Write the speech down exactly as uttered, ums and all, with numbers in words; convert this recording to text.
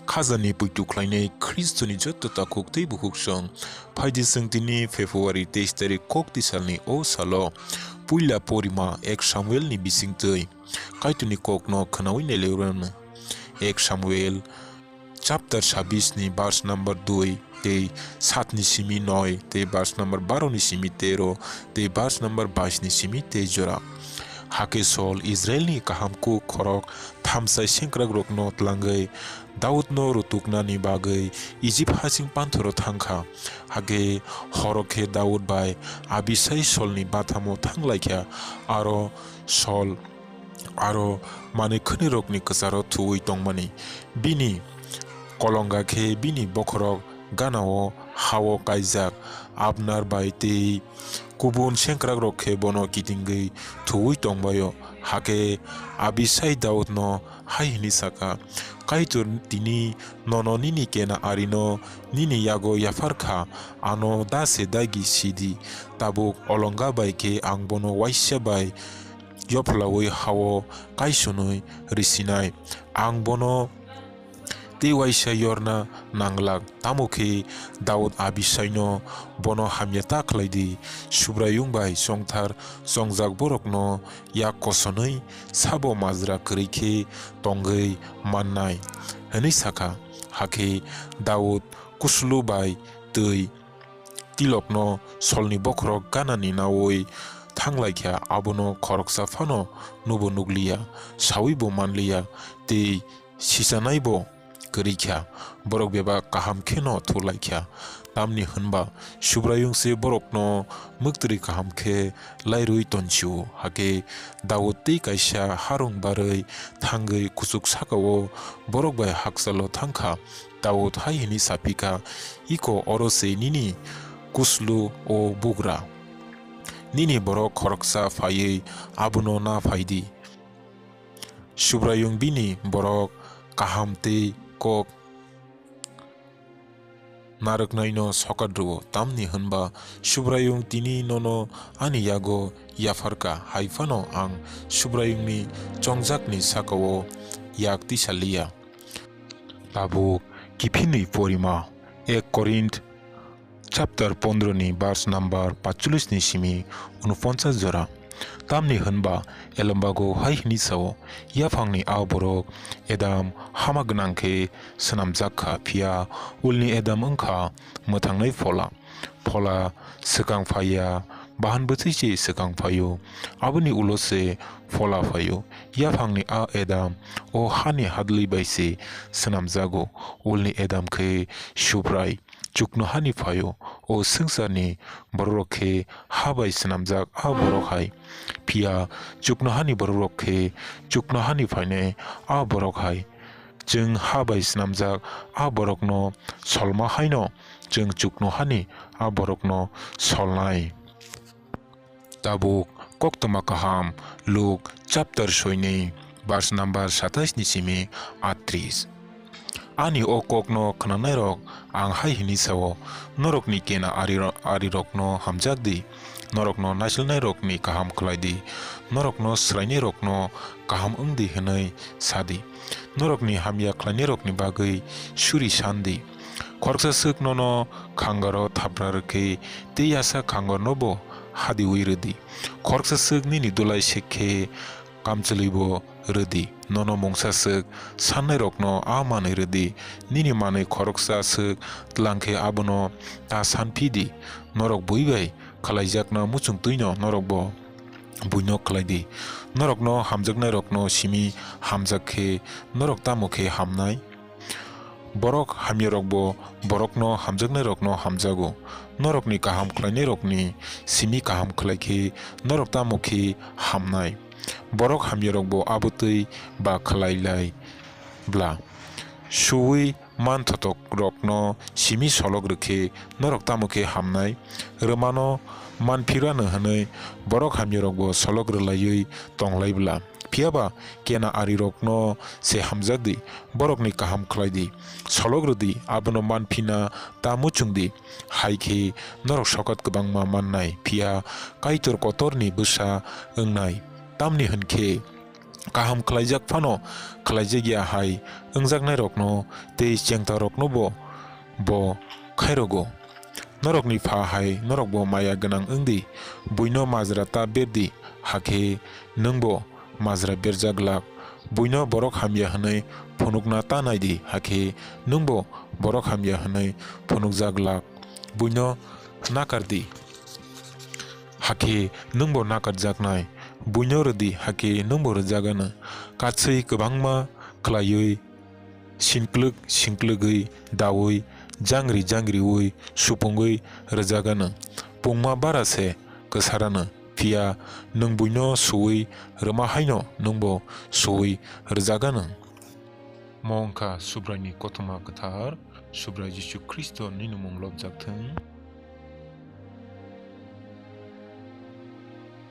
Khajani poito khlainai Khristoni joto takhuk tei bukhuksong. Phaidi chwng tini February teis tarik kokti salni o salo puila porima ek Samuelni bisingtwi Kaitorni kokno khwnawi nailaiwrano. Ek Samuel chapter sabbish ni verse number dui tei saat ni simi noi tei verse number baro ni simi tero tei verse number bais ni simi tei jora. Hakhe Sol Israelni kaham kuk khorok thamsai sengkrakrokno tlangwi Daudno rutuknani bagwi Ijip hasing panthoro thangkha. Hakhe horo khe Daud bai Abisai Solni bathamo thanglaikha, aro Sol aro manwi khwnirokni kwcharo thuwi tongmani. Bini kolonga khe bini bokhorok ganao ha-o kaijak. Abner bai tei kubun sengkrakrok khe bono kitingwi thuwi tongbaio. Hakhe Abisai Daudno hai hwnwi saka, "Kaitor tini nono nini kena arino nini yago yaphar kha, ano da se dagi sidi, tabuk olonga bai khe ang bono waisa bai yophulaui ha-o kaisonwi risinai. Ang bono tei waisa yorna nanglak." Tamo khe Daud Abisaino bono hamya ta khlai di, Subraiyung bai chongthar chongjak borokno yak kosonwi sabo majra kwrwi khe tongwi mannai, hwnwi sakha. Hakhe Daud kuslu bai twi tilokno Solni bokhorok ganani naui thanglaikha, abono khoroksa phano nubo nukliya, saui bo manliya, tei sichanaibo kwrwi kha, borok bebak kaham kheno thurlai kha. Tamni hwnba Subraiyung se borokno mwktwrwi kaham khe lairwi tonsio. Hakhe Daud tei kaisa harung barwi thangwi kuchuk sakao borok bai hakchalo thangkha. Daud hai hwnwi sapikha, "Iko oro se nini kuslu o bugra. Nini borok khoroksa phaiwi abono na phaidi." Subraiyung bini borok kaham tei kok narwknaino sokat rwo, tamni hwnba Subraiyung tini nono ani yago yapharka, hai phano ang Subraiyungni chongjakni sakao yak tisa liya. Tabuk kiphinwi porima, ek Korinth chapter pondro ni verse number paitsollis ni simi unoponchas jora. Tamni hwnba Elembago hai hwnwi sao, "Yaphangni a borok Adam hama gwnang khe swnamjak kha, phiya ulni Adam wng kha mwthangnai phola. Phola swkang phaiya, bahan bwtwi se swkang phaio, aboni ulo se phola phaio. Yaphangni a Adam o hani hadlwi bai se swnamjago, ulni Adam khe Subrai, chuknohani phaio. O swngcharni bororok khe ha bai swnamjak a borok hai. Phiya chuknohani bororok khe chuknohani phainai a borok hai. Chwng ha bai swnamjak a borokno solma haino chwng chuknohani a borokno solnai." Tabuk koktwma kaham, Luk chapter soinwi, verse number satais ni simi atris. Ani o kokno khwnanairok ang hai hwnwi sao, norokni kena ari-, arirokno hamjak di, norokno naisilnairokni kaham khlai di, norokno swrainairokno kaham wng di hwnwi sa di, norokni hamya khlainairokni bagwi suri san di. Khoroksa swk nono khangaro thapra rw khe, tei yasa khangarnobo hadiui rw di. Khoroksa swk nini dulai sek khe, kamchwlwibo rw di. Nono mungsa swk sannairokno a manwi rw di. Nini manwi khoroksa swk tlang khe abono ta san phi di. Norok bui bai khlaijakna muchungtwino norokbo buino khlai di. Norokno hamjaknairokno simi hamjak khe norok tamo khe hamnai? Borok hamyarokbo borokno hamjaknairokno hamjago. Norokni kaham khlainairokni simi kaham khlai khe norok tamo khe hamnai? Borok hamyarokbo abo twi ba khlai lai bla. Suui manthotokrokno simi solok rw khe norok tamo khe hamnai? Rwmano man phirano hwnwi borok hamyarokbo solok rw laiwi tong lai bla. Phiya ba kena arirokno se hamjak di, borokni kaham khlai di, solok rw di, abono man phina ta muchung di, hai khe norok sokat kwbangma mannai, phiya Kaitor kotorni bwsa wngnai. Tamni hwn khe kaham khlaijak phano khlaijak ya hai wngjaknairokno tei chengtaroknobo bo khairogo. Norokni Pha hai norokbo maya gwnang wng di. Buino majra ta ber di, hakhe nwngbo majra berjak glak. Buino borok hamya hwnwi phunukna ta nai di, hakhe nwngbo borok hamya hwnwi phunukjak glak. Buino nakar di, hakhe nwngbo nakarjaknai. Buino rw di, hakhe nwngbo rwjak anw. Katswi kwbangma khlaiwi, sinklwk sinklwgwi daui, jangri jangriui supungwi rwjak anw. Pungma bara se kwsar anw, phiya nwng buino suui rwma haino nwngbo suui rwjak anw. Mo wngkha Subraini kothoma kwthar, Subrai Jisu Khristo nini mung lobjak thung.